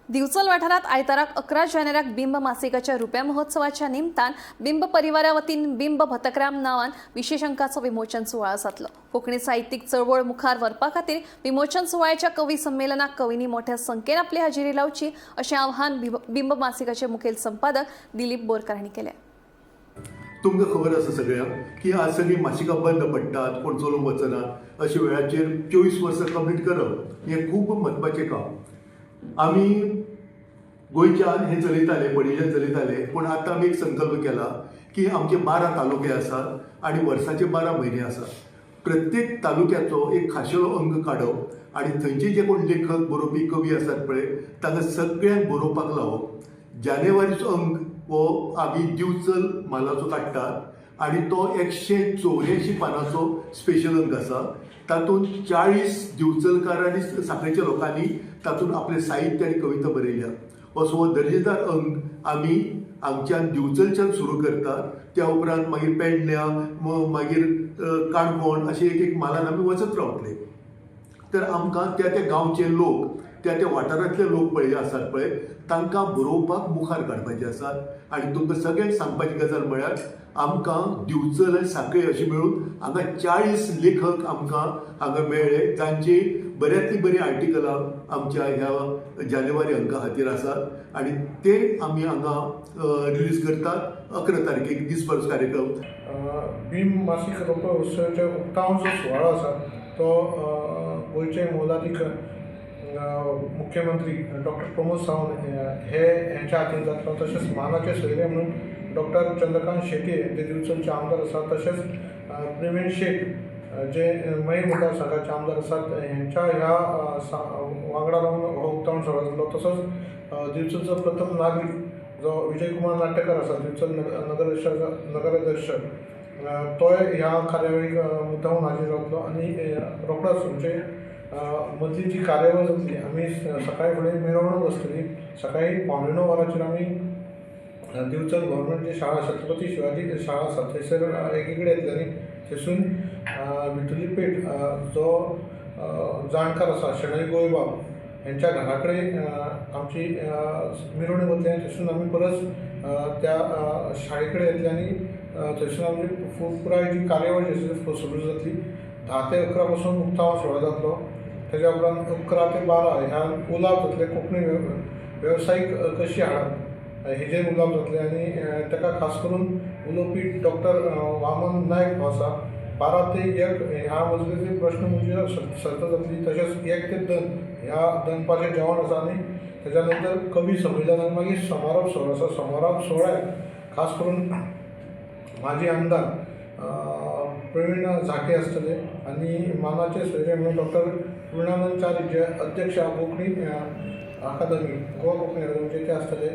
दिवचल वाठारात आयताराक 11 जानेवारीक बिंब मासिकाच्या रुप्या महोत्सवाच्या निमतान बिंब परिवारा वतीन बिंब भतकराम नांवान विशेष अंकाचो विमोचन सुवाळो जातलो. कोंकणी साहित्यीक चळवळ मुखार व्हरपा खातीर विमोचन सुवाळ्याच्या कवी संमेलनाक कवींनी मोठ्या संख्येन आपली हाजेरी लावची अशें आवाहन बिंब मासिकाचे मुखेल संपादक दिलीप बोरकर हांणी केलें. तुमकां खबर आसा सगळ्यांक की आज सगळीं मासिकां बंद पडटात, कोण चलोवंक वचना. अशा वेळाचेर 24 वर्सां कंप्लीट करप हें खूब म्हत्वाचें काम. आमी गोंयच्यान हें चलयताले, पणजेच्यान चलयताले, पूण आतां आमी एक संकल्प केला की आमचे 12 तालुके आसात आनी वर्साचे 12 म्हयने आसात. प्रत्येक तालुक्याचो एक खाशेलो अंक काडप आनी थंयचे जे कोण लेखक, बरोवपी, कवी आसात पळय, तांकां सगळ्यांक बरोवपाक लावप. जानेवारीचो अंक हो आमी दिवचल म्हालाचो काडटात आनी तो 184 पानाचो स्पेशल अंक आसा. तातूंत 40 दिवचलकार आनी सांखळेच्या लोकांनी तातूंत आपलें साहित्य आनी कविता बरयल्या. असो हो दर्जेदार अंक आमी हांगच्यान दिवचलच्यान सुरू करतात. त्या उपरांत मागीर पेडण्या, मागीर काणकोण अशें एक एक म्हालान आमी वचत रावतले. तर आमकां त्या त्या गांवचे लोक, त्या त्या वाठारांतले लोक पळय आसात पळय, तांकां बरोवपाक मुखार काडपाचे आसात. आनी तुमकां सगळ्यांक सांगपाची गजाल म्हळ्यार आमकां दिवचल आनी सांखळी अशें मेळून हांगा 40 लेखक आमकां हांगा मेळ्ळे, जांची बऱ्यांतली बरीं आर्टिकलां आमच्या ह्या जानेवारी अंका खातीर आसात आनी ते आमी हांगा रिलीज करतात 11 तारखेक दीसभर कार्यक्रम. भीम मासीक रोपो उत्सवाचो उक्तावण जो सुवाळो आसा तो गोंयचे मोलादीक मुख्यमंत्री डॉक्टर प्रमोद सावंत हे हेंच्या हातीन जातलो. तशेंच मानाचे सोयरे म्हणून डॉक्टर चंद्रकांत शेट्ये जे दिवचलचे आमदार आसात, तशेंच प्रवीण शेट जे मये मतदारसंघाचे आमदार आसात, हेंच्या ह्या वांगडा रावन हो उक्तावण सुवाळो जातलो. तसोच दिवचलचो प्रथम नागरीक जो विजय कुमार नाटेकर आसा, दिवचल नगराध्यक्ष, तोय ह्या कार्यावळीक मुद्दामून हाजीर रावतलो. आनी रोखडोच म्हणजे मदली जी कार्यावळ जातली, आमी सकाळी फुडें मिरवणूक आसतली. सकाळी 8:45 वरांचेर आमी दिवचल गव्हर्मेंट जी शाळा, छत्रपती शिवाजी शाळा आसा, थंयसर एकीकडेन येतले आनी थंयसून भितरली पेठ जो जाणकार आसा शणै गोंयबाब हेंच्या घरा कडेन आमची मिरवणूक वतली आनी थंयसून आमी परत त्या शाळे कडेन येतले आनी थंयसून आमची पुराय जी कार्यावळ जी आसा ती सुरू जातली. 10 ते 11 पासून उक्तावण सुवाळो जातलो. तेज्या उपरांत 11 ते 12 ह्या उलोवप जातलें, कोंकणी वेवसायीक कशी हाडप हेजेर उलोवप जातलें आनी ताका खास करून उलोवपी डॉक्टर वामन नायक हो आसा. 12 ते 1 ह्या मजगतीं प्रश्न म्हणजे सर्त जातली. तशेंच 1 ते 2 ह्या दनपारचें जेवण आसा आनी तेज्या नंतर कवी संमेलन आनी मागीर समारोप सुवाळो आसा. समारोप सुवाळ्याक खास करून माजी आमदार प्रवीण झांट्ये आसतले आनी मानाचे सोयरे म्हणून डॉक्टर पूर्णानंद च्यारी जे अध्यक्ष कोंकणी अकादमी, गोवा कोंकणी अकादमीचे, ते आसतले.